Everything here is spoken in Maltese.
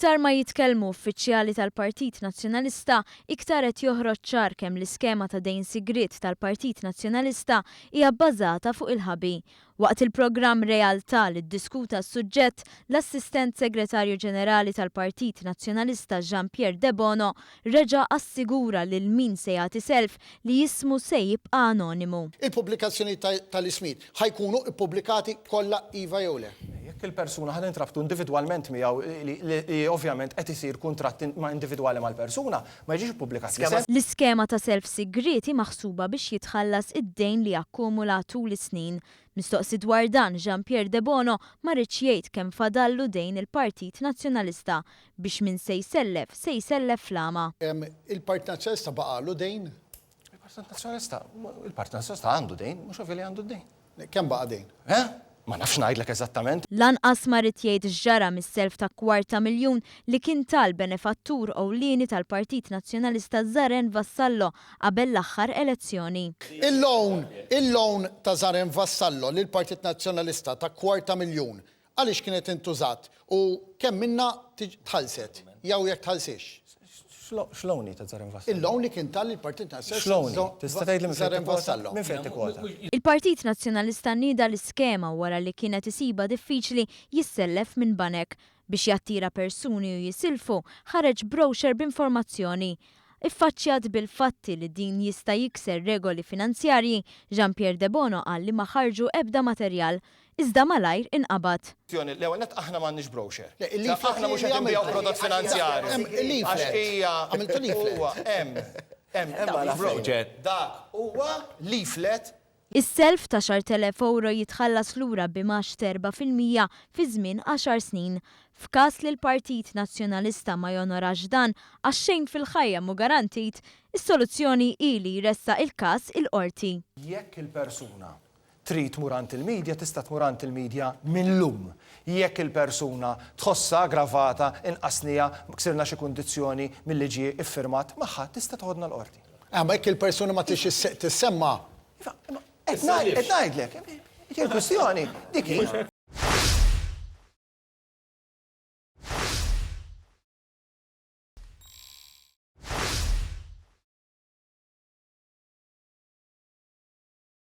Iktar ma jitkellmu uffiċjali tal-Partit Nazzjonalista, iktar qed joħroġ ċar kemm l-iskema ta' dejn sigriet tal-Partit Nazzjonalista hija bbażata fuq il-ħabi. Waqt il-programm Realtà li ddiskuta s-suġġett, l-Assistent Segretarju Ġenerali tal-Partit Nazzjonalista Jean Pierre Debono reġa' assigura lil min se jagħti self li ismu se jibqa' anonimu. Il-pubblikazzjonijiet tal-ismijiet ħa jkunu ppubblikati kollha iva jew le? Jekk il-persuna ħa nintrabtu individwalment miegħu li ovvjament qed isir kuntratt individwali mal-persuna, ma jiġix ippubblikat l-isem. L-iskema ta' self sigriet hi maħsuba biex jitħallas id-dejn li akkumula tul is-snin. Mistoqsi dwar dan, Jean Pierre Debono ma riedx jgħid kemm fadallu dejn il-Partit Nazzjonalista biex min se jsellef se jsellef fl-għama. Il-Partit Nazzjonalista baqagħlu dejn? Il-Partit Nazzjonalista, il-Partit Nazzjonalista għandu dejn, mhux ovvja li għandu d-dejn. Kemm baqa' dejn? Eh? Ma nafx ngħidlek eżattament. Lanqas ma ried jgħid x'ġara mis-self ta' kwart ta' miljun li kien ta l-benefattur ewlieni tal-Partit Nazzjonalista Zaren Vassallo qabel l-aħħar elezzjoni. Il-loan, il-loan ta' Zaren Vassallo lill-Partit Nazzjonalista ta' kwart ta' miljun Għaliex kienet intużat u kemm minnha tħallset jew jekk tħallsitx? X'loan hi ta' Zaren Vassallo? Il-loan li kien ta lill-Partit Nazzjonalista X'loan hi? Tista' tgħidli minn fejn Zaren tikkwota? Vassallo. Minn fejn tikkwota? Il-Partit Nazzjonalista nieda l-iskema wara li kien qed isibha diffiċli jissellef minn banek. Biex jattira persuni u jisilfu, ħareġ brochure b'informazzjoni. Iffaċċjat bil-fatti li din jista' jikser regoli finanzjarji, Jean Pierre Debono qal li ma ħarġu ebda materjal. Iżda malajr inqabad. L-ewwel nett aħna m'għandniex brochure. Le, il-leaflet Aħna mhux li qed inbigħu għamiltu. prodott finanzjarju. Hemm il-leaflet. Għax hija Għamiltu leaflet. Huwa hemm hemm hemm brochure. Dak huwa leaflet. Is-self ta' 10,000 ewro jitħallas lura b'imgħax t'4% fi żmien għaxar snin. F'każ li l-Partit Nazzjonalista ma jonorax dan, għax xejn fil-ħajja mhu garantit, is-soluzzjoni hi li jressaq il-każ il-Qorti. Jekk il-persuna trid tmur għand il-media tista' tmur għand il-media mil-lum. Jekk il-persuna tħossha aggravata, inqasniha, ksirna xi kundizzjoni milli ġie iffirmat magħha, tista' toħodna l-Qorti. Eh, ma jekk il-persuna ma tridx tissemma. Iva, imma qed ngħidlek, qed ngħidlek, il-kwistjoni dik hi.